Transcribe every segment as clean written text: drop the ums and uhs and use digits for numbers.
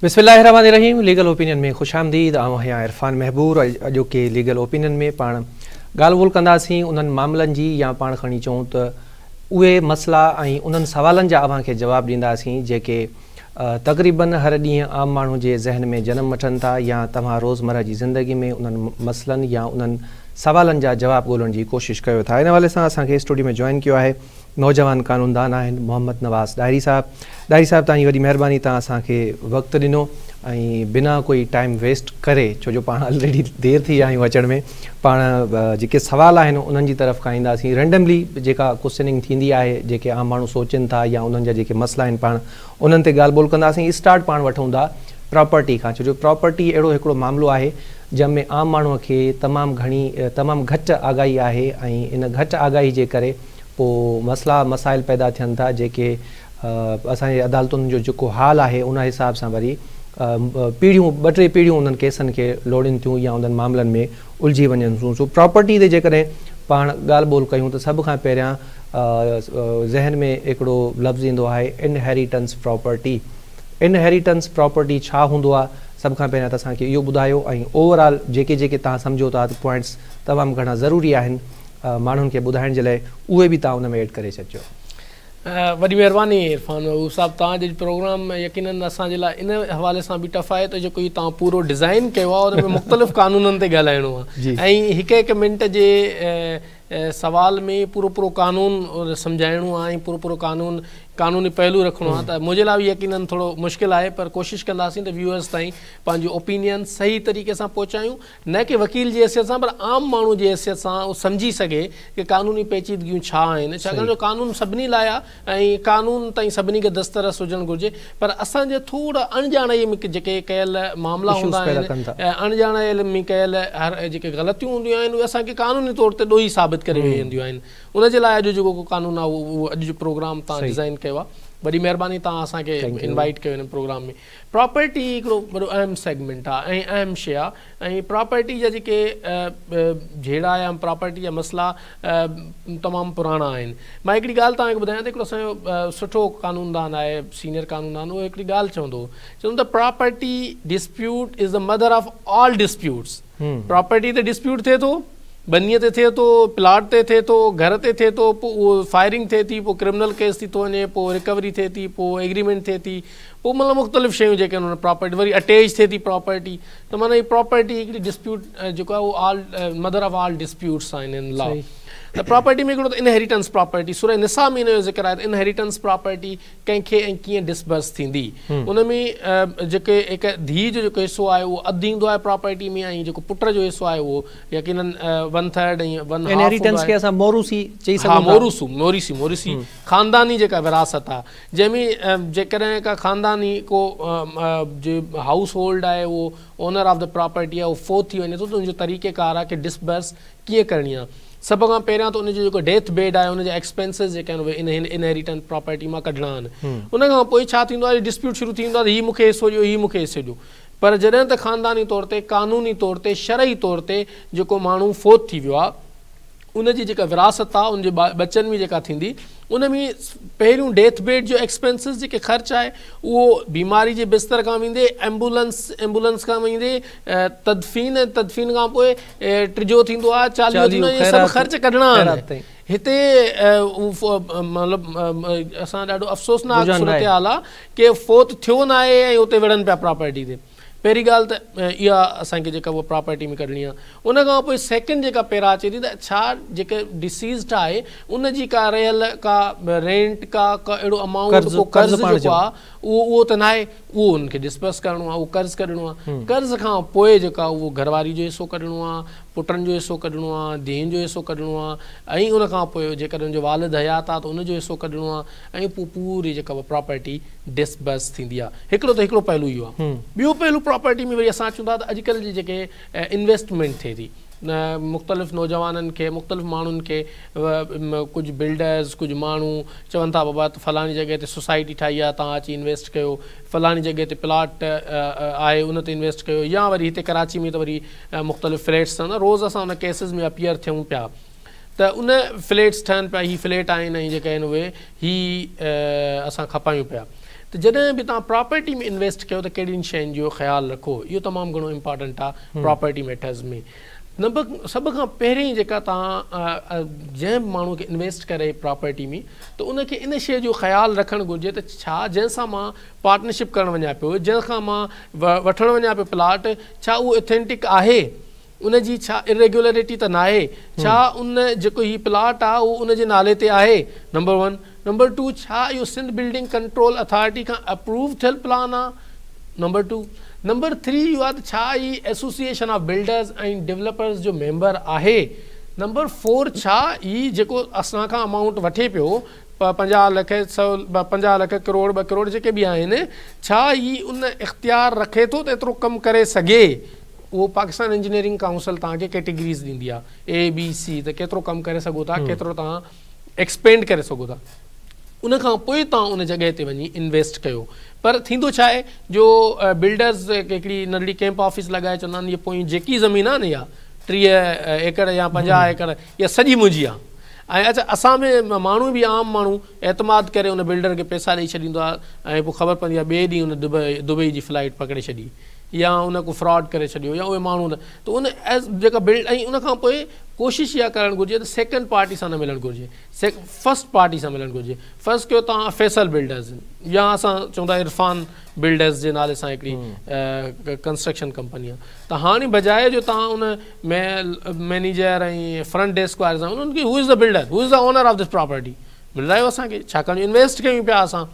بسم الله الرحمن الرحيم ليگل اوپينين ۾ خوش آمديد. آئون آهيان عرفان مهبور. اڄوڪي ليگل اوپينين ۾ پاڻ ڳالهه ٻولهه ڪنداسين انهن معاملن جي يا پاڻ کڻي چئون ته اهي مسئلا ۽ انهن سوالن جا اوهان کي جواب ڏينداسين جيڪي تقريبن هر ڏينهن عام ماڻهو جي ذهن ۾ جنم وٺن ٿا يا توهان روزمره جي زندگي ۾ انهن مسئلن يا انهن سوالن جا جواب ڳولڻ جي ڪوشش ڪيو ٿا. ان حوالي سان اسان کي اسٽوڊيو ۾ جوائن ڪيو آهي نوجوان قانوندان آهن محمد نواز ڏاهري صاحب. ڏاهري صاحب توهان جي وڏي مهرباني توهان اسان کي وقت ڏنو ۽ بنا ڪوئي ٽائيم ويسٽ ڪري ڇو جو پاڻ الريڊي دير ٿي ويا آهيون اچڻ ۾ پاڻ جيڪي سوال آهن انهن جي طرف کان اينداسين. رينڊملي جيڪا ڪوسچننگ ٿيندي آهي جيڪي عام ماڻهو سوچين ٿا يا انهن جا جيڪي مسئلا آهن پاڻ انهن تي ڳالهه ٻولهه ڪنداسين. اسٽارٽ پاڻ وٺون ٿا پراپرٽي کان ڇو جو پراپرٽي اهڙو هڪڙو معاملو آهي جنهن ۾ عام ماڻهو کي تمام گهڻي تمام گهٽ آگاهي آهي ۽ ان گهٽ آگاهي جي ڪري پوء مسئلا مسائل پيدا ٿين ٿا جيڪي اسان جي عدالتن جو جيڪو حال آهي ان حساب سان وري پيڙهيون ٻه ٽي پيڙهيون انهن ڪيسن کي لوڙين ٿيون يا انهن معاملن ۾ الجهي وڃن ٿيون. سو پراپرٽي تي جيڪڏهن پاڻ ڳالهه ٻولهه ڪيون ته سڀ کان پهريان ذهن ۾ هڪڙو لفظ ايندو آهي انهيريٽنس پراپرٽي. انهيريٽنس پراپرٽي ڇا هوندو آهي سڀ کان پهريان ته اسان کي اهو ٻڌايو ۽ اوور آل جيڪي جيڪي توهان سمجهو ٿا ته پوائنٽس تمام گهڻا ضروري آهن ماڻهن کي ٻڌائڻ جي لاء اهي به توهان ان ۾ ايڊ ڪري ڇڏجو. وڏي مهرباني عرفان محبوب صاحب توهان جو پروگرام يقينن اسان جي لاء ان حوالي سان به ٽف آهي ته جيڪو هي توهان پورو ڊزائن ڪيو آهي ان ۾ مختلف قانونن تي ڳالهائڻو آهي ۽ هڪ هڪ منٽ جي سوال ۾ پورو پورو قانون سمجهائڻو آهي ۽ پورو پورو قانون قانوني پهلو رکڻو آهي ته منهنجي لاء به يقينن ٿورو مشڪل آهي پر ڪوشش ڪنداسين ته ويوئرز تائين پنهنجو اوپينين صحيح طريقي سان پهچايون نه ڪي وڪيل جي حيثيت سان پر عام ماڻهو جي حيثيت سان اهو سمجهي سگهي ڪي قانوني پيچيدگيون ڇا آهن ڇاڪاڻ جو قانون سڀني لاء آهي ۽ قانون تائين سڀني کي دسترس هجڻ گهرجي پر اسان جي ٿورا اڻڄاڻائي ۾ جيڪي ڪيل معاملا هوندا آهن اڻڄاڻائي ۾ ڪيل هر جيڪي غلطيون هونديون آهن اهي اسان کي قانوني طور تي ڏوهي ثابت ڪري وينديون آهن ان جي لاء اڄ جيڪو قانون آهي اهو اڄ جو پروگرام توهان ڊزائن ڪيو آهي وڏي مهرباني توهان اسان کي انوائيٽ ڪيو هن پروگرام ۾ پراپرٽي هڪڙو وڏو اهم سيگمينٽ آ ۽ اهم شيء آ ۽ پراپرٽي جا جيڪي جهيڙا يا پراپرٽي جا مسئلا تمام پراڻا آهن. مان هڪڙي ڳالهه توهان کي ٻڌايان ته هڪڙو اسان جو سٺو قانوندان آهي سينيئر قانوندان اهو هڪڙي ڳالهه چوندو هو چوندو ته property dispute is the mother of all disputes property تي ڊسپيوٽ ٿئي ٿو ٻنيء تي ٿئي ٿو پلاٽ تي ٿئي ٿو گهر تي ٿئي ٿو پوء اهو فائرنگ ٿئي ٿي پوء ڪرمنل ڪيس ٿي ٿو وڃي پوء رڪوري ٿئي ٿي پوء ايگريمينٽ ٿئي ٿي پوء مطلب مختلف شيون جيڪي آهن ان پراپرٽي وري اٽيچ ٿئي ٿي پراپرٽي ته معنيٰ هي پراپرٽي هڪڙي ڊسپيوٽ جيڪو آهي اهو آل مدر آف آل ڊسپيوٽس آهن ان لا ته پراپرٽي ۾ هڪڙو ته انهيريٽنس پراپرٽي سوره نساء ۾ ان جو ذڪر آهي ته انهيريٽنس پراپرٽي ڪنهن کي ۽ ڪيئن ڊسبرس ٿيندي ان ۾ جيڪي هڪ ڌيء جو جيڪو حصو آهي اهو اڌ ايندو آهي پراپرٽي ۾ ۽ جيڪو پٽ جو حصو آهي اهو يقينن one third ۽ one half inheritance کي اسان موروثي چئي سگهون ٿا. ها موروثو مورثي مورثي خانداني جيڪا وراثت آهي جنهن ۾ جيڪڏهن ڪا خانداني ڪو جي هائوس هولڊ آهي اهو اونر آف the property آهي اهو فوت ٿي وڃي ٿو ته ان جو طريقه ڪار آهي ڪي ڊسبرس ڪيئن ڪرڻي آهي سڀ کان پهريان ته ان جو جيڪو ڊيٿ بيڊ آهي ان جا ايڪسپينسز جيڪي آهن اهي انهيريٽنس پراپرٽي مان ڪڍڻا آهن ان کان پوء ڇا ٿيندو آهي ڊسپيوٽ شروع ٿي ويندو آهي ته هي مون کي حصو ڏيو هي مون کي حصو ڏيو پر جڏهن ته خانداني طور تي قانوني طور تي شرعي طور تي جيڪو ماڻهو فوت ٿي ويو آهي ان جي جيڪا وراثت آ ان جي ٻچن ۾ جيڪا ٿيندي ان ۾ پهريون ڊيٿ بيڊ جو ايڪسپينسز جيڪي خرچ آهي اهو بيماري جي بستر کان ويندي ايمبولنس ايمبولنس کان ويندي تدفين ۽ تدفين کان پوء ٽجو ٿيندو آ چاليهو ٿيندو آ اهي سڀ خرچ ڪڍڻا آهن هتي مطلب اسان ڏاڍو افسوسناڪ صورتحال آ ڪي فوت ٿيو ناهي ۽ اتي وڙهن پيا پراپرٽي تي. پهرين ڳالهه ته اها اسان کي جيڪا اها پراپرٽي ۾ ڪڍڻي آهي ان کان پوء سيڪنڊ جيڪا پيرا اچي ٿي ته ڇا جيڪي ڊسيزڊ آهي ان جي ڪا رهيل ڪا رينٽ ڪا ڪا اهڙو امائونٽ ڪو قرض جيڪو آهي اهو اهو ته ناهي اهو ان کي ڊسبرس ڪرڻو آهي اهو قرض ڪڍڻو آهي قرض کان پوء جيڪا اهو گهر واري جو حصو ڪڍڻو آهي پٽن جو حصو ڪڍڻو آهي ڌيئن جو حصو ڪڍڻو آهي ۽ ان کان پوء جيڪڏهن ان جو والد حيات آهي ته ان جو حصو ڪڍڻو آهي ۽ پوء پوري جيڪا پراپرٽي ڊسبرس ٿيندي آهي. هڪڙو ته هڪڙو پهلو اهو آهي. ٻيو پهلو پراپرٽي ۾ وري اسان اچون ٿا ته اڄڪلهه جي جيڪي انويسٽمينٽ ٿئي ٿي مختلف نوجوانن کي مختلف ماڻهن کي ڪجهه بلڊرز ڪجهه ماڻهو چون ٿا بابا فلاڻي جڳهه تي سوسائٽي ٺاهي آهي توهان اچي انويسٽ ڪيو فلاڻي جڳهه تي پلاٽ آهي ان تي انويسٽ ڪيو يا وري هتي ڪراچي ۾ ته وري مختلف فليٽس ٺهندا روز اسان ان ڪيسز ۾ اپيئر ٿيون پيا ته ان فليٽس ٺهن پيا هي فليٽ آهن ۽ جيڪي آهن اهي هي اسان کپايون پيا ته ته جڏهن به توهان پراپرٽي ۾ انويسٽ ڪيو ته ڪهڙين شين جو خيال رکو اهو تمام گهڻو امپارٽنٽ آهي پراپرٽي ميٽرز ۾. نمبر سڀ کان پهرين جيڪا توهان جنهن به ماڻهو کي انويسٽ ڪري پراپرٽي ۾ ته ان کي ان شيء جو خيال رکڻ گهرجي ته ڇا جنهن سان مان پارٽنرشپ ڪرڻ وڃان پيو جنهن کان مان وٺڻ وڃان پيو پلاٽ ڇا اهو اٿينٽڪ آهي ان جي ڇا اريگيولرٽي ته ناهي؟ ڇا ان جيڪو هي پلاٽ آ اهو ان جي نالي تي آهي؟ Number one. نمبر ٽو ڇا اهو سنڌ بلڊنگ ڪنٽرول اٿارٽي کان اپروو ٿيل پلان آ؟ Number two. نمبر ٿري اهو آ ته ڇا هي ايسوسيئيشن آف بلڊرز ۽ ڊولپرز جو ميمبر آهي؟ نمبر فور ڇا هي جيڪو اسان کان امائونٽ وٺي پيو 50 لک، سو 50 لک، ڪروڙ، 2 ڪروڙ جيڪي به آهن ڇا هي ان اختيار رکي ٿو ته ايترو ڪم ڪري سگهي؟ اهو پاڪستان انجنيئرنگ ڪائونسل توهان کي ڪيٽيگريز ڏيندي آهي اي بي سي ته ڪيترو ڪم ڪري سگهو ٿا ڪيترو توهان ايڪسپينڊ ڪري سگهو ٿا ان کان پوء توهان ان جڳهه تي وڃي انويسٽ ڪيو پر ٿيندو ڇا آهي جو بلڊرز هڪڙي ننڍڙي ڪيمپ آفيس لڳائي چوندا آهن هي پوئين جيڪي زمين آهي نه اها 30 ايڪڙ يا 50 ايڪڙ اها سڄي منهنجي آهي ۽ اڇا اسان ۾ ماڻهو به عام ماڻهو اعتماد ڪري ان بلڊر کي پئسا ڏئي ڇڏيندو آهي ۽ پوء خبر پوندي آهي ٻئي ڏينهن ان دبئي جي فلائيٽ پڪڙي ڇڏي يا ان ڪو فراڊ ڪري ڇڏيو يا اهي ماڻهو نه ته ان ايز جيڪا بلڊ ۽ ان کان پوء ڪوشش اها ڪرڻ گهرجي ته سيڪنڊ پارٽي سان نه ملڻ گهرجي فرسٽ پارٽي سان ملڻ گهرجي. فرض ڪيو توهان فيصل بلڊرز يا اسان چون ٿا عرفان بلڊرز جي نالي سان هڪڙي ڪنسٽرڪشن ڪمپني آهي ته هاڻي بجاء جو توهان ان مئنيجر ۽ فرنٽ ڊيسڪ واري سان انهن کي who is the builder who is the owner of this property ملرايو اسان کي ڇاڪاڻ جو انويسٽ ڪيون پيا اسان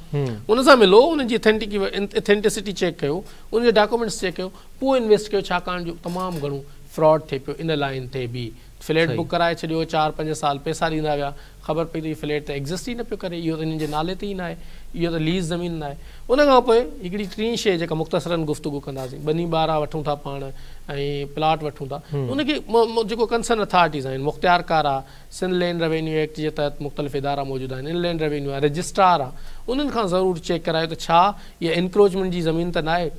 ان سان ملو ان جي اٿينٽسٽي چيڪ ڪيو ان جا ڊاڪومينٽس چيڪ ڪيو پوء انويسٽ ڪيو ڇاڪاڻ جو تمام گهڻو فراڊ ٿئي پيو ان لائين تي به فليٽ بڪ ڪرائي ڇڏيو 4 5 سال پئسا ڏيندا ويا خبر پئي ته هي فليٽ ته ايگزسٽ ئي نه پيو ڪري اهو ته انهن جي نالي تي ئي ناهي اهو ته ليز زمين ناهي ان کان پوء هڪڙي ٽين شيء جيڪا مختصرن گفتگو ڪنداسين ٻني ٻارا وٺون ٿا پاڻ ۽ پلاٽ وٺون ٿا ان کي جيڪو ڪنسرن اٿارٽيز آهن مختيارڪار آ سنڌ لينڊ روينيو ايڪٽ جي تحت مختلف ادارا موجود آهن، ان لينڊ روينيو آهي، رجسٽرار آهي، انهن کان ضرور چيڪ ڪرايو ته ڇا اها انڪروچمينٽ جي زمين ته ناهي،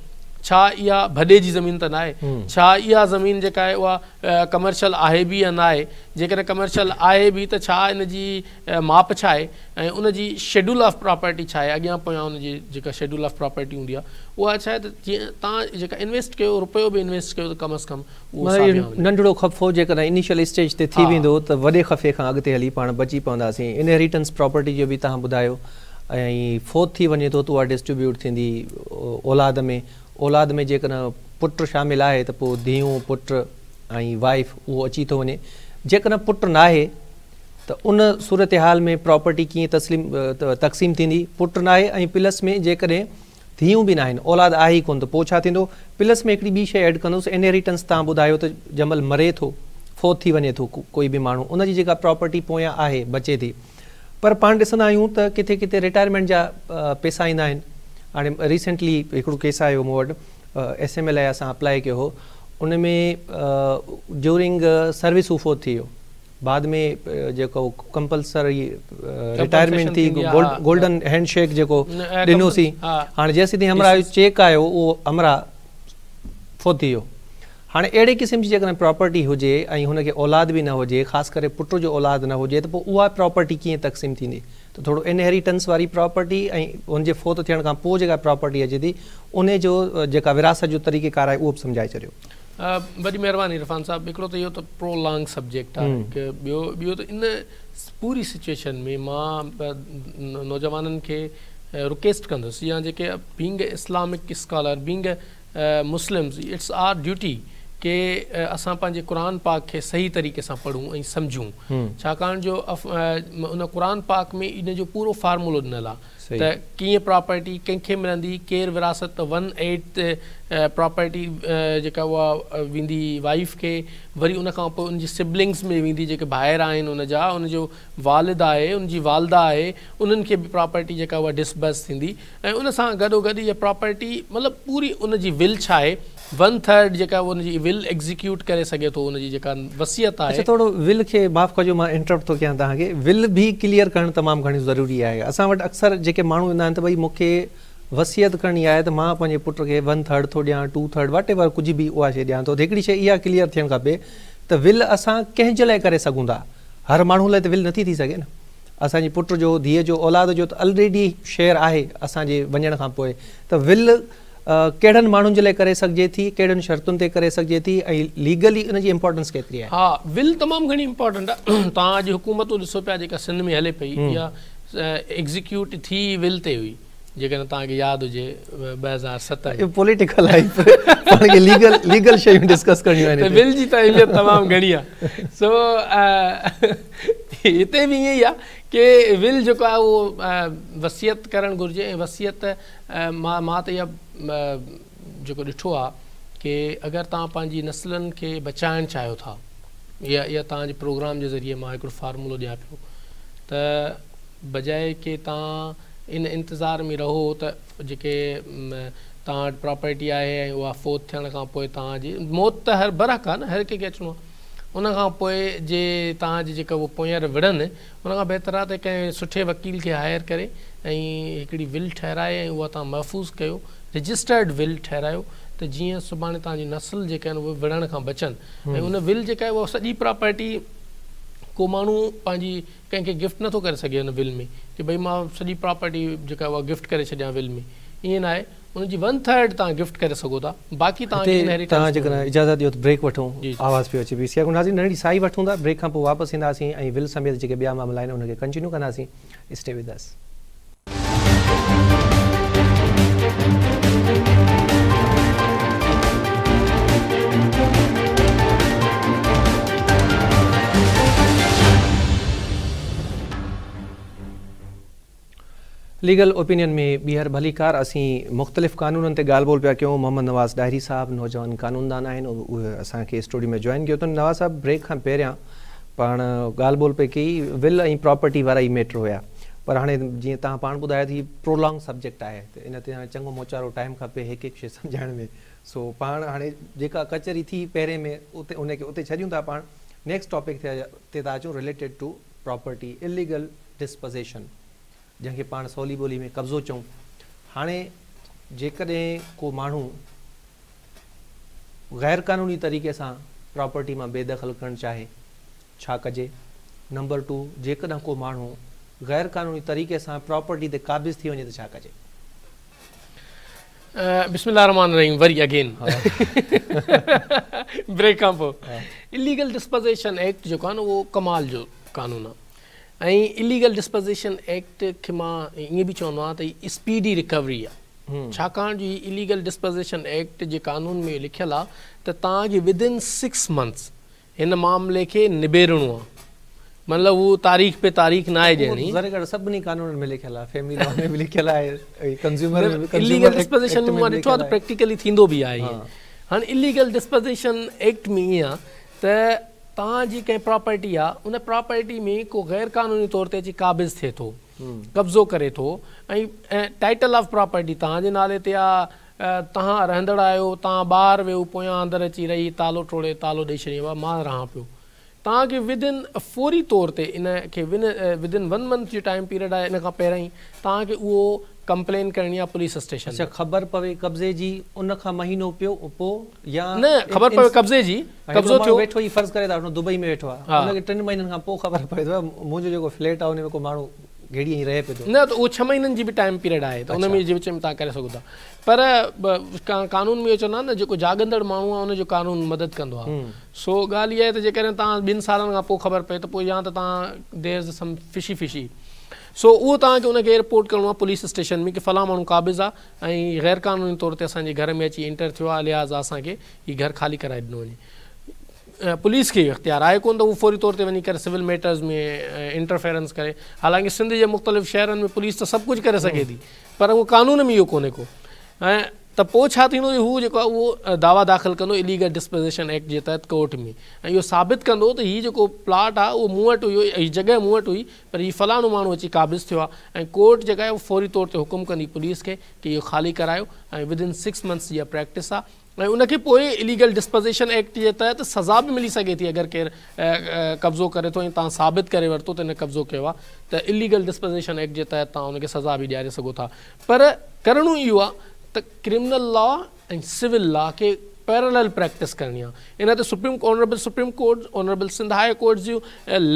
ڇا اها ڀڏي جي زمين ته ناهي، ڇا اها زمين جيڪا آهي اها ڪمرشل آهي به يا ناهي، جيڪڏهن ڪمرشل آهي به ته ڇا ان جي ماپ ڇا آهي ۽ ان جي شيڊول آف پراپرٽي ڇا آهي، اڳيان پويان ان جي جيڪا شيڊول آف پراپرٽي هوندي آهي اها ڇا آهي ته جيئن توهان جيڪا انويسٽ ڪيو رپيو به انويسٽ ڪيو ته ڪم از ڪم معنيٰ اهو ننڍڙو خفو جيڪڏهن انيشل اسٽيج تي ٿي ويندو ته وڏي خفي کان اڳتي هلي پاڻ بچي پونداسين. انهيريٽنس پراپرٽي جو به توهان ٻڌايو ۽ فوت ٿي وڃي ٿو ته اها ڊسٽريبيوٽ ٿيندي اولاد ۾ اولاد ۾ جيڪڏهن پٽ شامل آهي ته پوء ڌيئون پٽ ۽ وائيف اهو اچي ٿو وڃي جيڪڏهن پٽ ناهي ته ان صورتحال ۾ پراپرٽي ڪيئن تسليم تقسيم ٿيندي پٽ ناهي ۽ پلس ۾ جيڪڏهن ڌيئون به ناهن، اولاد آهي ئي ڪونه ته پوء ڇا ٿيندو؟ پلس ۾ هڪڙي ٻي شيء ايڊ ڪندس، انهيريٽنس توهان ٻڌايو ته جنهن مهل مري ٿو، فوت ٿي وڃي ٿو ڪوئي به ماڻهو، ان جي جيڪا پراپرٽي پويان آهي، بچي ٿي. پر پاڻ ڏسندا آهيون ته ڪٿي ڪٿي رٽائرمينٽ جا پئسا ايندا آهن. هاڻي ريسينٽلي هڪڙو ڪيس آيو مون وٽ، ايس ايم اي لاء اسان اپلائي ڪيو هو، ان ۾ ڊيورنگ سروس هو فوت ٿي ويو. بعد ۾ جيڪو ڪمپلسري رٽائرمينٽ ٿي گولڊن هينڊ شيڪ جيڪو ڏنوسين هاڻي جيسين همراهه جو چيڪ آيو اهو همراهه فوت ٿي ويو هاڻي اهڙي قسم جي جيڪڏهن پراپرٽي هجي ۽ هن کي اولاد به نه هجي خاص ڪري پٽ جو اولاد نه هجي ته پوء اها پراپرٽي ڪيئن تقسيم ٿيندي ته ٿورو انهيريٽنس واري پراپرٽي ۽ هن جي فوت ٿيڻ کان پوء جيڪا پراپرٽي اچي ٿي ان جو جيڪا وراثت جو طريقه ڪار آهي اهو به سمجهائي ڇڏيو. وڏي مهرباني عرفان صاحب هڪڙو ته اهو ته پرو لانگ سبجيڪٽ آهي هڪ ٻيو ٻيو ته ان پوري سچويشن ۾ مان نوجوانن کي رڪويسٽ ڪندس يا جيڪي being a Islamic scholar being a Muslims it's our duty ڪي اسان پنهنجي قرآن پاڪ کي صحيح طريقي سان پڙهون ۽ سمجهون ڇاڪاڻ جو ان قرآن پاڪ ۾ ان جو پورو فارمولو ڏنل آهي ته ڪيئن پراپرٽي ڪنهن کي ملندي، ڪير وراثت ته ون ايٽ پراپرٽي جيڪا اها ويندي وائيف کي وري ان کان پوء ان جي سبلنگس ۾ ويندي جيڪي ڀائر آهن ان جا ان جو والد آهي ان جي والده آهي انهن کي به پراپرٽي جيڪا اها ڊسبرس ٿيندي ۽ ان سان گڏو گڏ اها پراپرٽي مطلب پوري ان جي ول ڇا آهي ون ٿرڊ جيڪا ان جي ول ايگزيڪيوٽ ڪري سگهي ٿو ان جي جيڪا وصيت آهي. اڇا ٿورو ول کي معاف ڪجو مان انٽرپٽ ٿو ڪيان توهان کي ول به ڪليئر ڪرڻ تمام گهڻو ضروري آهي اسان وٽ اڪثر جيڪي ماڻهو ايندا آهن ته ڀئي مون کي وصيت ڪرڻي آهي ته مان پنهنجي پٽ کي ون ٿرڊ ٿو ڏيان ٽو ٿرڊ واٽ ايور ڪجهه به اها شيء ڏيان ٿو ته هڪڙي شيء اها ڪليئر ٿيڻ کپي ته ول اسان ڪنهن جي لاء ڪري سگهون ٿا هر ماڻهو لاء ته ول نٿي ٿي سگهي نه. اسان جي پٽ جو ڌيء جو اولاد جو ته الريڊي شيئر آهي اسان جي وڃڻ کان پوء ته ول ڪهڙن ماڻهن جي لاء ڪري سگهجي ٿي ڪهڙن شرطن تي ڪري سگهجي ٿي ۽ ليگلي ان جي امپارٽنس ڪيتري آهي؟ ها ول تمام گهڻي امپارٽنٽ آهي توهان اڄ حڪومتون ڏسو پيا جيڪا سنڌ ۾ هلي پئي اها ايگزيڪيوٽ ٿي ئي ول تي هئي جيڪڏهن توهان کي ياد هجي 2007 ۾. اهو پوليٽيڪل آهي پاڻ کي ليگل ليگل شيون ڊسڪس ڪرڻيون آهن ته ول جي ته اهميت تمام گهڻي آهي سو هتي به ائين ئي آهي ڪي ول جيڪو آهي اهو وصيت ڪرڻ گهرجي ۽ وصيت مان مان ته اها جيڪو ڏٺو آهي ڪي اگر توهان پنهنجي نسلن کي بچائڻ چاهيو ٿا يا يا توهان جي پروگرام جي ذريعي مان هڪڙو فارمولو ڏيان پيو ته بجاء ڪي توهان ان انتظار ۾ رهو ته جيڪي توهان وٽ پراپرٽي آهي ۽ اها فوت ٿيڻ کان پوء توهان جي موت ته هر برحق آهي نه هر ڪنهن کي اچڻو آهي ان کان پوء جي توهان جي جيڪا اهو پوئينر وڙهن ان کان بهتر آهي ته ڪنهن سٺي وڪيل کي هائر ڪري ۽ هڪڙي ول ٺهرائي ۽ اها توهان محفوظ ڪيو رجسٽرڊ ول ٺهرايو ته جيئن سڀاڻي توهان جي نسل جيڪا آهن اهي وڙهڻ کان بچن ۽ ان ول جيڪا آهي اها سڄي پراپرٽي ڪو ماڻهو پنهنجي ڪنهن کي گفٽ نٿو ڪري سگهي ان ول ۾ ڪي ڀئي مان سڄي پراپرٽي جيڪا اها گفٽ ڪري ڇڏيان ول ۾ ائين ناهي ان جي ون ٿرڊ توهان گفٽ ڪري سگهو ٿا باقي توهان کي هتي انهيريٽنس توهان نه جيڪڏهن ملندي. اجازت ڏيو ته بريڪ وٺون جي جي. آواز پيو اچي پي سي ناظرين ننڍڙي ساهي وٺون ٿا بريڪ کان پوء واپس اينداسين ۽ ول سميت جيڪي ٻيا معاملا آهن ان کي ڪنٽينيو ڪنداسين stay with us. Legal opinion ۾ ٻيهر ڀليڪار اسين مختلف قانونن تي ڳالهه ٻولهه پيا ڪيون محمد نواز ڏاهري صاحب نوجوان قانوندان آهن اهي اسان کي اسٽوڊيو ۾ جوائن ڪيو اٿن نواز صاحب بريڪ کان پهريان پاڻ ڳالهه ٻولهه پئي ڪئي ول ۽ پراپرٽي وارا ئي ميٽر هيا پر هاڻي جيئن توهان پاڻ ٻڌايو ته هي پرولانگ سبجيڪٽ آهي ته ان تي هاڻي چڱو موچارو ٽائيم کپي هڪ هڪ شي سمجهائڻ ۾ سو پاڻ هاڻي جيڪا ڪچهري ٿي پهرين ۾ اتي ان کي اتي ڇڏيون ٿا پاڻ نيڪسٽ ٽاپڪ تي ٿا اچون related to property illegal dispossession جنهن کي پاڻ سولي ٻولي ۾ قبضو چئون هاڻي جيڪڏهن ڪو ماڻهو غير قانوني طريقي سان پراپرٽي مان بي دخل ڪرڻ چاهي ڇا ڪجي؟ نمبر ٽو جيڪڏهن ڪو ماڻهو غير قانوني طريقي سان پراپرٽي تي قابض ٿي وڃي ته ڇا ڪجي؟ بسم الله الرحمٰن الرحيم وري اگين بريڪ کان پوء اليگل ڊسپوزيشن ايڪٽ جيڪو آهي نه اهو ڪمال جو قانون آهي ۽ اليگل ڊسپوزيشن ايڪٽ کي مان ائين به چوندو آهيان ته هي اسپيڊي رڪوري آهي ڇاڪاڻ جو هي اليگل ڊسپوزيشن ايڪٽ جي قانون ۾ لکيل آهي ته توهان کي ود ان 6 منٿس هن معاملي کي نبيرڻو آ مطلب هو تاريخ پي تاريخ ناهي ڏيڻي. ذري گهٽ سڀني قانونن ۾ لکيل آ فيملي لا ۾ به لکيل آهي ڪنزيومر ۾ به اليگل ڊسپوزيشن ۾ مان ڏٺو آ ته پريڪٽيڪلي ٿيندو به آهي ائين. هاڻي اليگل ڊسپوزيشن ايڪٽ ۾ ائين آ ته توهان جي ڪنهن پراپرٽي آ ان پراپرٽي ۾ ڪو غير قانوني طور تي اچي قابض ٿئي ٿو قبضو ڪري ٿو ۽ ٽائيٽل آف پراپرٽي توهان جي نالي تي آ توهان رهندڙ آهيو، توهان ٻاهر ويو، پويان اندر اچي رهي تالو ٽوڙي تالو ڏئي ڇڏيائين، بابا مان رهان پيو. توهان کي ود ان فوري طور تي ان کي ود ان ون منٿ جو ٽائيم پيريڊ آهي ان کان پهريائين توهان کي اهو ڪمپلين ڪرڻي آهي پوليس اسٽيشن اڇا ۾. خبر پوي قبضي جي ان کان مهينو پيو پو يا نه خبر پوي قبضي جي قبضو ٿيو ويٺو ئي فرض ڪري ٿا وٺون دبئي ۾ ويٺو آهي ان کي 3 مهينن کان پو خبر پوي ته منهنجو جيڪو فليٽ آهي ان ۾ ڪو ماڻهو گهڙي ۽ رهي پيو ٿو. نه ته اهو 6 مهينن جي به ٽائيم پيريڊ آهي ته ان ۾ جي وچ ۾ توهان ڪري سگهو ٿا پر قانون ۾ اهو چوندا آهن نه جيڪو جاڳندڙ ماڻهو آهي ان جو قانون مدد ڪندو آهي سو ڳالهه اها آهي ته جيڪڏهن توهان 2 سالن کان پوء خبر پئي ته پوء يا ته توهان there is some fishy fishy سو اهو توهان کي ان کي رپورٽ ڪرڻو آهي پوليس اسٽيشن ۾ ڪي فلان ماڻهو قابض آهي ۽ غير قانوني طور تي اسان جي گهر ۾ اچي انٽر ٿيو آهي لهٰذا اسان کي هي گهر خالي ڪرائي ڏنو وڃي. پوليس کي اهو اختيار آهي ڪونه ته هو فوري طور تي وڃي ڪري سول ميٽرز ۾ انٽرفيرنس ڪري حالانڪه سنڌ جي مختلف شهرن ۾ پوليس ته سڀ ڪجهه ڪري سگهي ٿي پر اهو قانون ۾ اهو ڪونهي ڪو ۽ ته پوء ڇا ٿيندو هو جيڪو آهي اهو دعويٰ داخل ڪندو اليگل ڊسپوزيشن ايڪٽ جي تحت ڪورٽ ۾ ۽ اهو ثابت ڪندو ته هي جيڪو پلاٽ آهي اهو مون وٽ هيو هي جڳهه مون وٽ هئي پر هي فلاڻو ماڻهو اچي قابض ٿيو آهي ۽ ڪورٽ جيڪا آهي اهو فوري طور تي حڪم ڪندي پوليس کي ڪي اهو خالي ڪرايو ۽ ود ان 6 منٿس جي اها پريڪٽس آهي ۽ ان کي پوء اليگل ڊسپوزيشن ايڪٽ جي تحت سزا به ملي سگهي ٿي اگر ڪير قبضو ڪري ٿو ۽ توهان ثابت ڪري ورتو ته هن قبضو ڪيو آهي ته اليگل ڊسپوزيشن ايڪٽ جي تحت توهان ان کي سزا به ڏياري سگهو ٿا پر ڪرڻو اهو آهي ته ڪرمنل لا ۽ سول لا کي پيرلل پريڪٽس ڪرڻي آهي. ان تي supreme honourable supreme court, honourable Sindh high court جون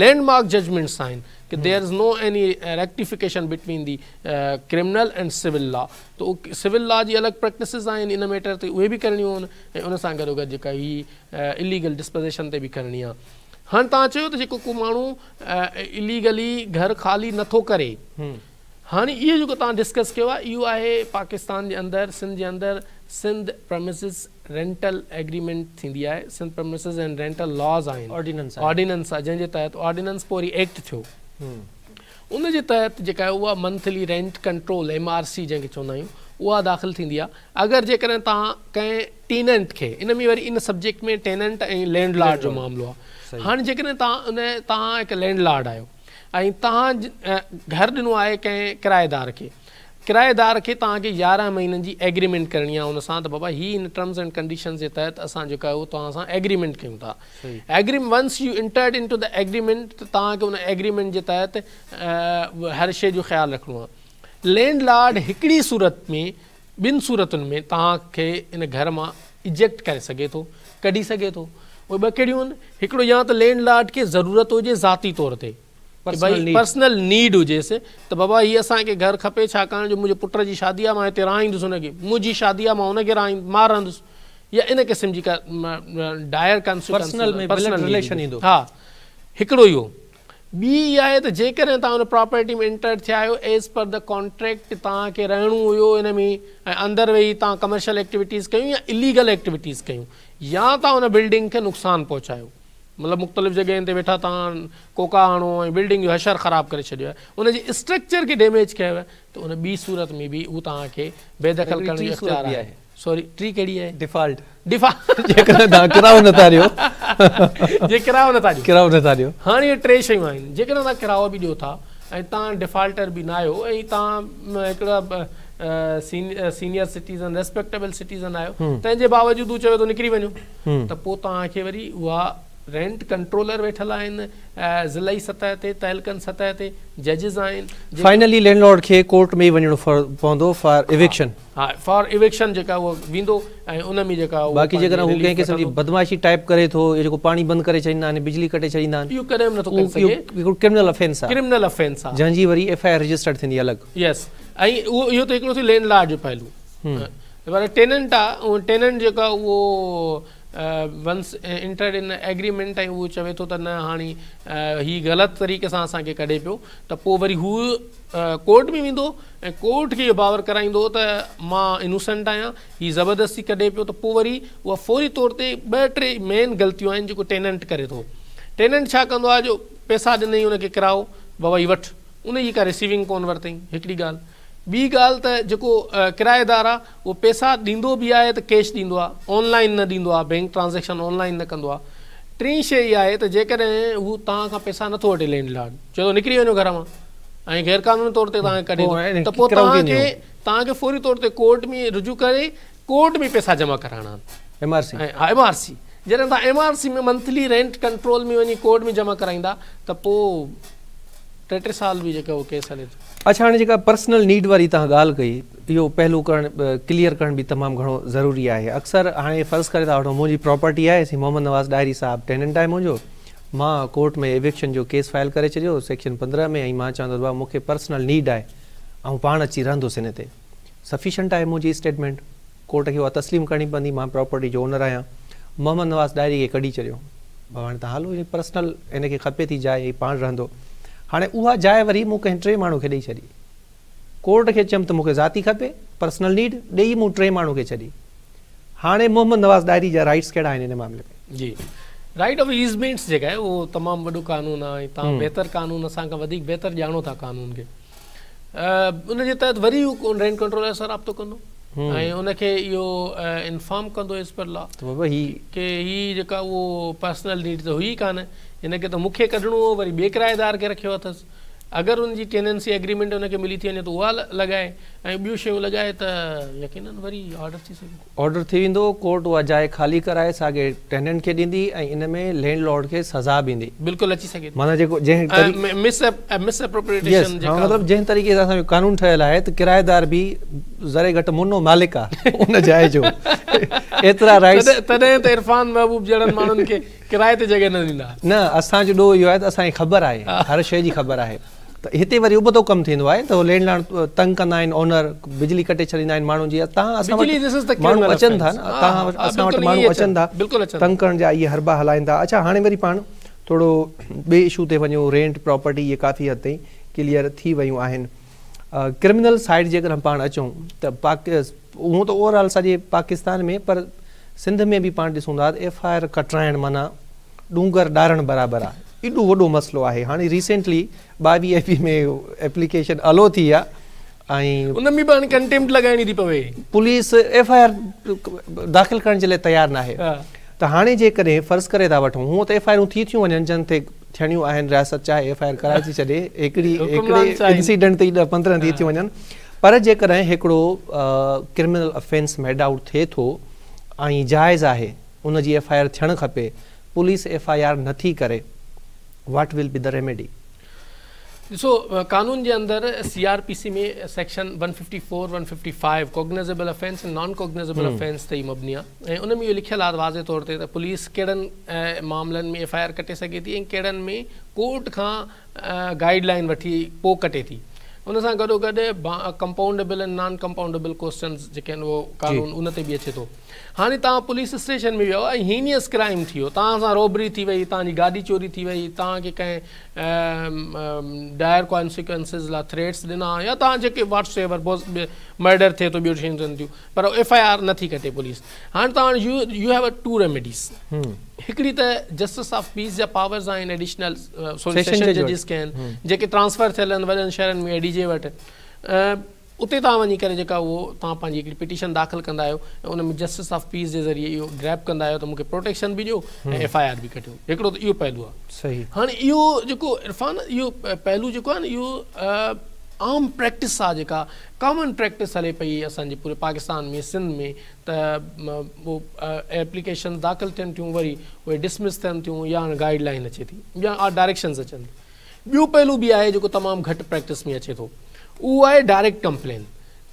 لينڊ مارڪ ججمينٽس آهن ڪي there is no any rectification between the criminal and civil law. ته سول لا جي الڳ پريڪٽسز آهن ان metre تي، اهي به ڪرڻيون آهن ۽ ان سان گڏو گڏ جيڪا هي اليگل ڊسپوزيشن تي به ڪرڻي آهي. هاڻي توهان چيو ته جيڪو ڪو ماڻهو اليگلي گهر خالي نٿو ڪري، هاڻي اهو جيڪو توهان ڊسڪس ڪيو آهي اهو آهي پاڪستان جي اندر سنڌ جي اندر سنڌ پرمسز رينٽل ايگريمينٽ ٿيندي آهي، Sindh premises and rental laws آهن، آرڊيننس آهي، جنهن جي تحت آرڊيننس پوء وري ايڪٽ ٿيو، ان جي تحت جيڪا آهي اها monthly rent control M R C جنهن کي چوندا آهيون اها داخل ٿيندي آهي. اگر جيڪڏهن توهان ڪنهن ٽيننٽ کي، ان ۾ وري ان سبجيڪٽ ۾ ٽيننٽ ۽ لينڊ لارڊ جو معاملو آهي. هاڻي جيڪڏهن توهان ان توهان هڪ لينڊ لارڊ آهيو ۽ توهان گهر ڏنو آهي ڪنهن ڪرائيدار کي، ڪرائيدار کي توهان کي 11 مهينن جي ايگريمينٽ ڪرڻي آهي ان سان ته بابا هي ان ٽرمز اينڊ ڪنڊيشنز جي تحت اسان جيڪو آهي اهو توهان سان ايگريمينٽ ڪيون ٿا. Once you entered into the agreement ته توهان کي ان ايگريمينٽ جي تحت هر شيء جو خيال رکڻو آهي. لينڊ لارڊ هڪڙي صورت ۾ ٻن صورتن ۾ توهان کي ان گهر مان ايجيڪٽ ڪري سگهي ٿو، ڪڍي سگهي ٿو. اهي ٻه ڪهڙيون آهن؟ هڪڙو يا ته لينڊ لارڊ کي ضرورت هجي ذاتي طور تي، ڀئي پرسنل نيڊ هجيس ته بابا هي اسان کي گهر کپي ڇاڪاڻ جو منهنجي پٽ جي شادي آهي مان هتي رهائيندس هن کي، منهنجي شادي آهي مان هن کي رهائيندس مان رهندس يا ان قسم جي ڪا ڊائر ڪانسيڪوئنس پرسنل رليشن ايندو. ها هڪڙو اهو. ٻي اها آهي ته جيڪڏهن توهان ان پراپرٽي ۾ انٽر ٿيا آهيو ايز پر the contract توهان کي رهڻو هيو ان ۾ ۽ اندر ويهي توهان ڪمرشل ايڪٽيوٽيز ڪيون يا اليگل ايڪٽيوٽيز ڪيون يا توهان ان بلڊنگ کي نقصان پهچايو مطلب مختلف جڳهين تي ويٺا توهان ڪوڪا هڻو ۽ بلڊنگ جو حشر خراب ڪري ڇڏيو آهي ان جي اسٽرڪچر کي ڊيميج ڪيو آهي ته ان ٻي صورت ۾ به هو توهان کي بي دخل ڪرڻ جو اختيار آهي. سوري ٽي ڪهڙي آهي؟ ڊيفالٽ. ڊيفالٽ جيڪڏهن توهان ڪرايو نٿا ڏيو. جي ڪرايو نٿا ڏيو. ڪرايو نٿا ڏيو. هاڻي اهي ٽي شيون آهن جيڪڏهن توهان ڪرايو به ڏيو ٿا ۽ توهان ڊيفالٽر به نه آهيو ۽ توهان هڪڙا سينيئر سٽيزن ريسپيڪٽيبل سٽيزن آهيو تنهن جي باوجود هو چوي ٿو نڪري وڃو ته پوء توهان کي وري اها رينٽ ڪنٽرولر ويٺل آهن ضلعي سطح تي تعلقن سطح تي ججز آهن. فائنلي لينڊ لارڊ کي ڪورٽ ۾ ئي وڃڻو پوندو فار ايوڪشن. ها فار ايوڪشن جيڪا اهو ويندو ۽ ان ۾ جيڪا اهو باقي جيڪڏهن هو ڪنهن قسم جي بدمعاشي ٽائيپ ڪري ٿو يا جيڪو پاڻي بند ڪري ڇڏيندا آهن بجلي ڪٽي ڇڏيندا آهن اهو ڪڏهن به نٿو ڪري سگهي. اهو هڪڙو ڪرمنل افينس آهي. ڪرمنل افينس آهي. جنهن جي وري ايف I R registered ٿيندي الڳ. يس ۽ اهو اهو ته هڪڙو ٿيو لينڊ لارڊ جو پهلو پر ٽيننٽ آهي اهو ٽيننٽ جيڪو آهي اهو ونس انٽرڊ ان ايگريمينٽ ۽ اهو چوي ٿو ته نه هاڻي هي غلط طريقي سان اسان کي ڪڍي پيو ته پوء وري هو ڪورٽ ۾ ويندو ۽ ڪورٽ کي اهو باور ڪرائيندو ته مان انوسنٽ آهيان هي زبردستي ڪڍي پيو ته پوء وري اها فوري طور تي ٻه ٽي مين غلطيون آهن جيڪو ٽيننٽ ڪري ٿو ٽيننٽ ڇا ڪندو آهي جو پئسا ڏنئي ان کي ڪرايو بابا هي وٺ ان جي ڪا رسيونگ ڪون ورتئي هڪڙي ڳالهه ٻي ڳالهه ته جيڪو ڪرائيدار آ اهو پئسا ڏيندو به آهي ته ڪيش ڏيندو آ آن لائين نه ڏيندو آ بينڪ ٽرانزيڪشن آن لائين نه ڪندو آ. ٽين شيء اها آهي ته جيڪڏهن هو توهان کان پئسا نه ٿو وٺي لينڊ لارڊ چئي ٿو نڪري وڃو گهر مان ۽ غير قانوني طور تي توهان کي ڪڍي ٿو ته پوء توهان کي فوري طور تي ڪورٽ ۾ رجوع ڪري ڪورٽ ۾ پئسا جمع ڪرائڻا آهن. M R C. ها ايم آر سي جڏهن توهان M R C ۾ monthly rent control ۾ وڃي ڪورٽ ۾ جمع ڪرائيندا ته پوء ٽي ٽي سال به جيڪا اهو ڪيس هلي ٿو. اڇا هاڻي جيڪا پرسنل نيڊ واري توهان ڳالهه ڪئي اهو پهلو ڪرڻ ڪليئر ڪرڻ به تمام گهڻو ضروري آهي اڪثر هاڻي فرض ڪري ٿا وٺون منهنجي پراپرٽي آهي سائين محمد نواز ڏاهري صاحب ٽيننٽ آهي منهنجو مان ڪورٽ ۾ ايوڪشن جو ڪيس فائل ڪري ڇڏيو سيڪشن 15 ۾ ۽ مان چوان ٿو ته مون کي پرسنل نيڊ آهي آئون پاڻ اچي رهندس هن تي سفيشنٽ آهي منهنجي اسٽيٽمينٽ ڪورٽ کي اها تسليم ڪرڻي پوندي مان پراپرٽي جو اونر آهيان محمد نواز ڏاهري کي ڪڍي ڇڏيو بابا هاڻي توهان هلو پرسنل هن کي کپي ٿي جاء هي پاڻ رهندو هاڻي اها جاء وري مون ڪنهن ٽئين ماڻهو کي ڏئي ڇڏي ڪورٽ کي چيم ته مون کي ذاتي کپي پرسنل نيڊ ڏئي مون ٽئين ماڻهو کي ڇڏي هاڻي محمد نواز ڏاهري جا رائٽس ڪهڙا آهن ان معاملي ۾ جي رائٽ آف ايزمينٽس جيڪا آهي اهو تمام وڏو قانون آهي توهان بهتر قانون اسان کان وڌيڪ بهتر ڄاڻو ٿا قانون کي ان جي تحت وري هو رينٽ ڪنٽرولر سان رابطو ڪندو ۽ ان کي اهو انفارم ڪندو ايز پر لا ڪي هي جيڪا اهو پرسنل نيڊ ته هئي ڪانه هن کي ته مون کي ڪڍڻو هو وري ٻئي ڪرائيدار کي رکيو اٿس اگر ان جي ٽيننسي ايگريمينٽ ان کي ملي ٿي وڃي ته اها لڳائي ۽ ٻيون شيون لڳائي ته يقينن وري آرڊر ٿي سگهي ٿو. آرڊر ٿي ويندو، ڪورٽ اها جاء خالي ڪرائي ساڳئي ٽيننٽ کي ڏيندي ۽ ان ۾ لينڊ لارڊ کي سزا به ايندي. بلڪل اچي سگهي ٿي. معنيٰ جيڪو جنهن طريقي مس اپروپريٽيشن جيڪا مطلب جنهن طريقي سان اسان جو قانون ٺهيل آهي ته ڪرائيدار به ذري گهٽ منو مالڪ آهي ان جاء جو ايترا رائٽس. تڏهن ته عرفان محبوب جهڙن ماڻهن کي ڪرائي تي جڳهه نه ڏيندا. نه اسان جو ڏوهه اهو آهي ته اسان کي خبر آهي، هر شيء جي خبر آهي. ته هتي وري ابتو ڪم ٿيندو آهي ته لينڊ لارڊ تنگ ڪندا آهن، اونر بجلي ڪٽي ڇڏيندا آهن ماڻهن جي. تان اسان وٽ ماڻهو اچن ٿا نه، تان اسان وٽ ماڻهو اچن ٿا، تنگ ڪرڻ جا اهي حربا هلائن ٿا. اڇا هاڻي وري پاڻ ٿورو ٻئي اشو تي وڃون. رينٽ پراپرٽي اهي ڪافي حد تائين ڪليئر ٿي ويون آهن. ڪرمنل سائيڊ جيڪڏهن پاڻ اچون ته هونء ته اوور آل سڄي پاڪستان ۾ پر سنڌ ۾ به پاڻ ڏسون ٿا ته ايف I R ڪٽرائڻ معنيٰ ڏونگر ڏارڻ برابر آهي. ايڏو وڏو مسئلو آهي. هاڻي ريسينٽلي 22 اي بي ۾ ايپليڪيشن الو ٿي آ ۽ ان ۾ به هاڻي ڪنٽيمپٽ لڳائڻي ٿي پوي. پوليس ايف I R داخل ڪرڻ جي لاء تيار ناهي. ته هاڻي جيڪڏهن فرض ڪري ٿا وٺون، هونء ته ايف I آرون ٿي ٿيون وڃن، جن تي ٿيڻيون آهن رياست چاهي ايف I R ڪرائي ٿي ڇڏي، هڪڙي هڪڙي انسيڊنٽ تي ئي 10 15 ٿي ٿيون وڃن. پر جيڪڏهن هڪڙو ڪرمنل افينس ميڊ آئوٽ ٿئي ٿو ۽ جائز آهي ان جي ايف I R ٿيڻ کپي، پوليس ايف I R نٿي ڪري، what will be the remedy? ڏسو قانون جي اندر C R P C ۾ section 154، 155 cognizable offence ۽ non cognizable offence تي ئي مبني آهي ۽ ان ۾ اهو لکيل آهي واضح طور تي ته پوليس ڪهڙن معاملن ۾ ايف I R ڪٽي سگهي ٿي ۽ ڪهڙن ۾ ڪورٽ کان گائيڊ لائين وٺي پوء ڪٽي ٿي. ان سان گڏو گڏ ڪمپائونڊيبل ۽ نان ڪمپائونڊيبل ڪوسچنز جيڪي آهن اهو قانون ان تي به اچي ٿو. هاڻي توهان پوليس اسٽيشن ۾ ويو ۽ هينيس ڪرائيم ٿي ويو، توهان سان روبري ٿي وئي، توهان جي گاڏي چوري ٿي وئي، توهان کي ڪنهن ڊائر ڪانسيڪوئنسز لاء ٿريٽس ڏنا يا توهان جيڪي واٽس ايور مرڊر ٿئي ٿو ٻيون شيون ٿين ٿيون پر ايف I R نٿي ڪٽي پوليس. هاڻي توهان you have two remedies, هڪڙي ته جسٽس آف پيس جا پاورز آهن ايڊيشنل سوري سيشن ججز کي آهن جيڪي ٽرانسفر ٿيل آهن وڏن شهرن ۾ اي ڊي جي وٽ، اتي توهان وڃي ڪري جيڪا اهو توهان پنهنجي هڪڙي پٽيشن داخل ڪندا آهيو ۽ ان ۾ جسٽس آف پيس جي ذريعي اهو گريب ڪندا آهيو ته مون کي پروٽيڪشن به ڏيو ۽ ايف I R به ڪٽيو. هڪڙو ته اهو پهلو آهي. هاڻي اهو جيڪو عرفان اهو پهلو جيڪو آهي نه اهو عام پريڪٽس آهي جيڪا ڪامن پريڪٽس هلي پئي اسان جي پوري پاڪستان ۾ سنڌ ۾ ته اهو ايپليڪيشن داخل ٿين ٿيون وري اهي ڊسمس ٿين ٿيون يا گائيڊ لائين اچي ٿي يا ڊائريڪشنز اچن ٿيون. ٻيو پهلو به آهي جيڪو تمام گهٽ پريڪٽس ۾ اچي ٿو اهو آهي ڊائريڪٽ ڪمپلين.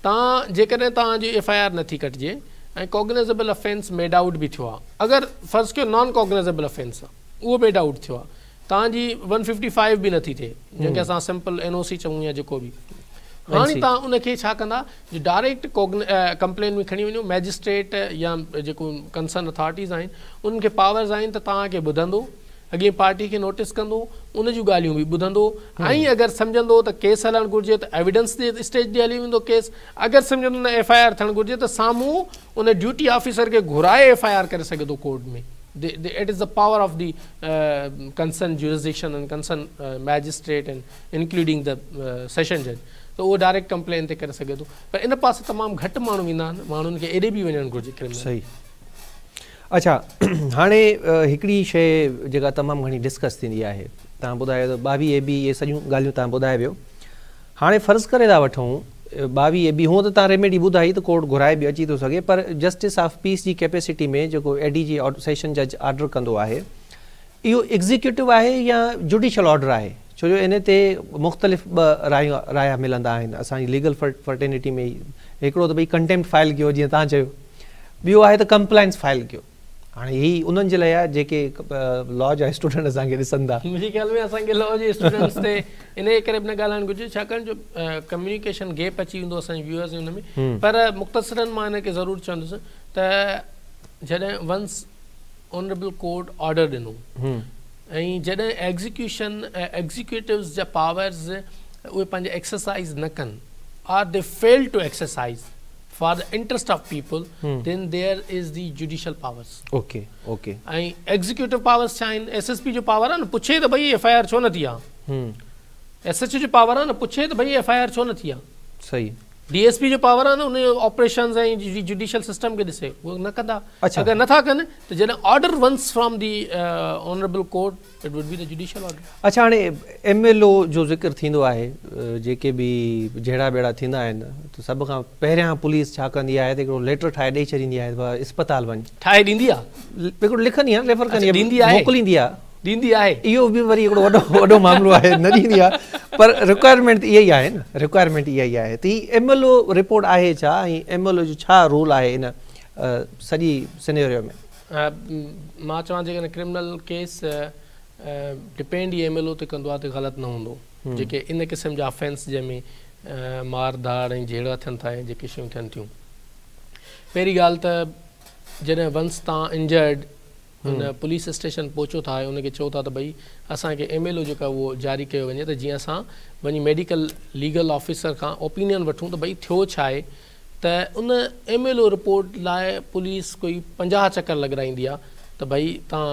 تان جيڪڏهن توهان جي ايف I R نٿي ڪٽجي ۽ ڪوگنيزبل افينس ميڊ آئوٽ به ٿيو آهي، اگر فرض ڪيو نان ڪوگنيزبل افينس آهي اهو ميڊ آئوٽ ٿيو آهي، توهان جي 155 به نٿي ٿئي جنهن کي اسان سمپل اين او سي چئون يا جيڪو به، هاڻي توهان ان کي ڇا ڪندا جو ڊائريڪٽ ڪمپلين ۾ کڻي وڃو مئجسٽريٽ يا جيڪو ڪنسرن اٿارٽيز آهن انهن کي پاورز آهن ته توهان کي ٻڌندو، اڳئين پارٽي کي نوٽيس ڪندو، ان جون ڳالهيون به ٻڌندو ۽ اگر سمجهندو ته ڪيس هلڻ گهرجي ته ايويڊنس جي اسٽيج تي هلي ويندو ڪيس، اگر سمجهندو نه ايف I R ٿيڻ گهرجي ته سامهون ان ڊيوٽي آفيسر کي گهرائي ايف I R ڪري سگهي ٿو court ۾. It is the power of the concern jurisdiction and concern magistrate and including the session جج ته اهو ڊائريڪٽ ڪمپلين تي ڪري سگهي ٿو پر ان پاسي تمام گهٽ ماڻهو ويندا آهن، ماڻهن کي ايڏي به وڃڻ گهرجي ڪرمنل. صحيح. اڇا هاڻي هڪڙي شيء جيڪا تمام گهڻي ڊسڪس ٿيندي آهي، توهان ٻڌايو ته 22 اي بي اهي سڄيون ڳالهيون توهان ٻڌائي ويو، هاڻي فرض ڪري ٿا وٺون 22 اي بي، هونء ته توهان ريميڊي ٻڌائي ته ڪورٽ گهرائي به اچي ٿو سگهي پر جسٽس آف پيس جي ڪيپيسٽي ۾ جيڪو اي ڊي جي سيشن جج آرڊر ڪندو آهي اهو ايگزيڪيوٽو آهي يا جوڊيشل آرڊر آهي؟ ڇو جو ان تي مختلف ٻه رايون رايا ملندا آهن اسان جي ليگل فرٽينٽي ۾ هڪڙو ته ڀئي ڪنٽيمپٽ فائل ڪيو جيئن توهان چيو، ٻيو آهي ته ڪمپلائنس فائل ڪيو. هاڻي هي انهن جي لاء آهي جيڪي لا جا اسٽوڊنٽ اسان کي ڏسن ٿا. منهنجي خيال ۾ اسان کي لا جي اسٽوڊنٽس تي انهيء ڪري به نه ڳالهائڻ گهرجي ڇاڪاڻ جو ڪميونيڪيشن گيپ اچي ويندو اسان جي ويوئرز ۽ ان ۾ پر مختصراً مان ان کي ضرور چوندس ته جڏهن ونس آنريبل ڪورٽ آرڊر ڏنو ۽ جڏهن ايگزيڪيوشن ايگزيڪيوٽوز جا پاورز اهي پنهنجي ايڪسرسائز نه ڪن or they fail to exercise for the interest of people then there is the judicial powers. Okay okay. ۽ Executive powers ڇا آهن؟ ايس ايس پي جو پاور آهي نه پڇي ته ڀئي ايف I R ڇو نه ٿي آ. ايس ايڇ او جو پاور آهي نه پڇي ته ڀئي ايف I R ڇو نه ٿي آ. صحيح. ڊي ايس پي جو پاور آهي نه ان جو آپريشنز ۽ جوڊيشل سسٽم کي ڏسي اهو نه ڪندا. اگر نه ٿا ڪن ته جڏهن order once from the honourable court it would be the judicial order. اڇا هاڻي ايم ايل او جو ذڪر ٿيندو آهي جيڪي به جهيڙا ٻيڙا ٿيندا آهن ته سڀ کان پهريان پوليس ڇا ڪندي آهي ته هڪڙو ليٽر ٺاهي ڏئي ڇڏيندي آهي ته اسپتال وڃ. ٺاهي ڏيندي آهي. هڪڙو لکندي آهي ريفر ڪندي آهي ڏيندي آهي موڪليندي آهي. ڏيندي آهي. اهو به وري هڪڙو وڏو وڏو معاملو آهي نه ڏيندي آهي پر رڪوائرمينٽ ته اها ئي آهي نه رڪوائرمينٽ اها ئي آهي ته هي ايم ايل او رپورٽ آهي ڇا ۽ ايم ايل او جو ڇا رول آهي ان سڄي سينيريو ۾؟ مان چوان جيڪڏهن criminal case depend ئي ايم ايل او تي ڪندو آهي ته غلط نه هوندو جيڪي ان قسم جا آفينس جنهن ۾ مار ڌاڙ ۽ جهيڙا ٿين ٿا ۽ جيڪي شيون ٿين ٿيون پهرين ڳالهه ته جڏهن ونس تان انجرڊ ان پوليس اسٽيشن پهچو ٿا ۽ ان کي چئو ٿا ته ڀئي اسان کي ايم ايل او جيڪو آهي اهو جاري ڪيو وڃي ته جيئن اسان وڃي ميڊيڪل ليگل آفيسر کان اوپينين وٺون ته ڀئي ٿيو ڇا آهي ته ان ايم ايل او رپورٽ لاء پوليس ڪوئي 50 چڪر لڳرائيندي آهي ته ڀئي تان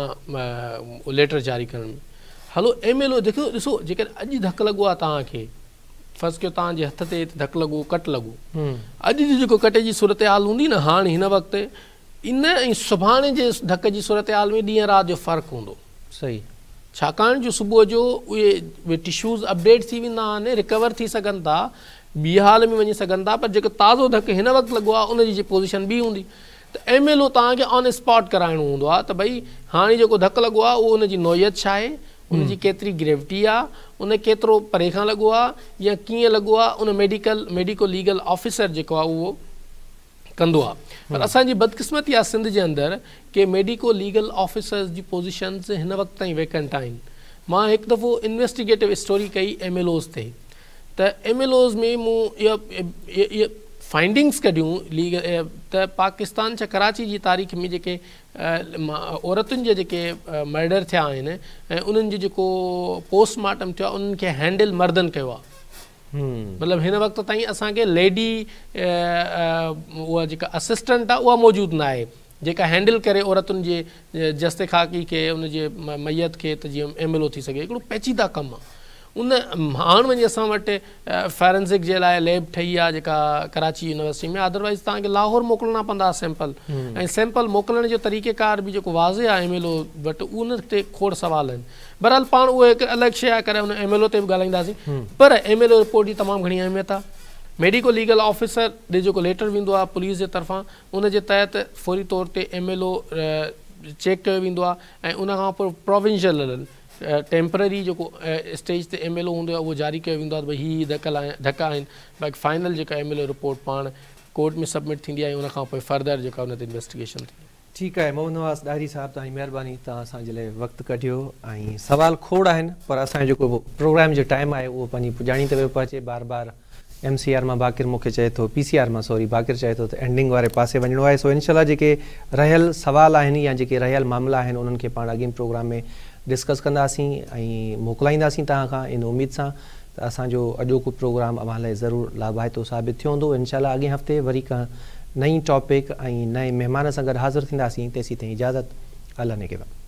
ليٽر جاري ڪرڻ ۾ هلو ايم ايل او ڏسو ڏسو جيڪڏهن اڄ ڌڪ لڳو آهي توهان کي فرض ڪيو توهان جي هٿ تي ڌڪ لڳو ڪٽ لڳو اڄ جي جيڪو ڪٽ جي صورتحال هوندي نه هاڻ هن وقت ان ۽ سڀاڻي جي ڌڪ جي صورتحال ۾ ڏينهن رات جو فرق هوندو. صحيح. ڇاڪاڻ جو صبح جو اهي ٽشوز اپڊيٽ ٿي ويندا آهن، رڪور ٿي سگهن ٿا، ٻي حال ۾ وڃي سگهن ٿا پر جيڪو تازو ڌڪ هن وقت لڳو آهي ان جي پوزيشن ٻي هوندي ته ايم ايل او توهان کي آن اسپاٽ ڪرائڻو هوندو آهي ته ڀئي هاڻي جيڪو ڌڪ لڳو آهي اهو ان جي نوعيت ڇا آهي، ان جي ڪيتري گريوٽي آهي، ان ڪيترو پري کان لڳو آهي يا ڪيئن لڳو آهي ان ميڊيڪل ميڊيڪو ليگل آفيسر جيڪو آهي اهو ڪندو آ پر اسان جي بدقسمتي آ سنڌ جي اندر ڪي ميڊيڪو ليگل آفيسرز جي پوزيشنز هن وقت تائين ويڪنٽ آهن مان هڪ دفعو انويسٽيگيٽو اسٽوري ڪئي ايم ايل اوز تي ته ايم ايل اوز ۾ مون اها فائنڊنگز ڪڍيون ليگل ته پاڪستان ڇا ڪراچي جي تاريخ ۾ جيڪي عورتن جا جيڪي مرڊر ٿيا آهن ۽ انهن جو جيڪو پوسٽ مارٽم ٿيو آ انهن کي هينڊل مردن ڪيو آ مطلب هن وقت تائين اسان کي ليڊي اها جيڪا اسسٽنٽ آهي اها موجود نه آهي جيڪا هينڊل ڪري عورتن جي جثي خاڪي کي ان جي ميت کي ته جيئن ايم ايل او ٿي سگهي هڪڙو پيچيده ڪم آهي ان هاڻ وڃي اسان وٽ فارنزڪ جي لاء ليب ٺهي آهي جيڪا ڪراچي يونيورسٽي ۾ ادروائز توهان کي لاهور موڪلڻا پوندا سيمپل ۽ سيمپل موڪلڻ جو طريقه ڪار به جيڪو واضح آهي ايم ايل او وٽ ان تي کوڙ سوال آهن بهرحال پاڻ اهو هڪ الڳ شيء آهي ڪڏهن ان ايم ايل او تي به ڳالهائينداسين پر ايم ايل او رپورٽ جي تمام گهڻي اهميت آهي ميڊيڪو ليگل آفيسر ڏي جيڪو ليٽر ويندو آهي پوليس جي طرفان ان جي تحت فوري طور تي ايم ايل او چيڪ ڪيو ويندو آهي ۽ ان کان پوء پروونشنل ٽيمپرري جيڪو اسٽيج تي ايم ايل او هوندو آهي اهو جاري ڪيو ويندو آهي ته ڀئي هي هي ڌڪ آهن باقي فائنل جيڪا ايم ايل او رپورٽ پاڻ ڪورٽ ۾ سبمٽ ٿيندي آهي ۽ ان کان پوء فردر جيڪا ان تي انويسٽيگيشن ٿيندي آهي. ٺيڪ آهي محمد نواز ڏاهري صاحب توهان جي مهرباني توهان اسان جي لاء وقت ڪڍيو ۽ سوال کوڙ آهن پر اسان جو جيڪو پروگرام جو ٽائيم آهي اهو پنهنجي پڄاڻي تي پيو پهچي بار بار ايم سي آر مان باقر مون کي چئي ٿو پي سي آر مان سوري باقر چئي ٿو ته اينڊنگ واري پاسي وڃڻو آهي سو انشاء الله جيڪي رهيل سوال آهن يا جيڪي رهيل معاملا آهن انهن کي پاڻ اڳين پروگرام ۾ ڊسڪس ڪنداسين ۽ موڪلائينداسين توهان کان ان اميد سان ته اسان جو اڄوڪو پروگرام اوهان لاء ضرور لاڀائتو ثابت ٿيو هوندو. انشاء الله اڳئين هفتي وري ڪنهن نئين ٽاپڪ ۽ نئين مهمان سان گڏ حاضر ٿينداسين. تيسين تائين اجازت. الله نگهبان.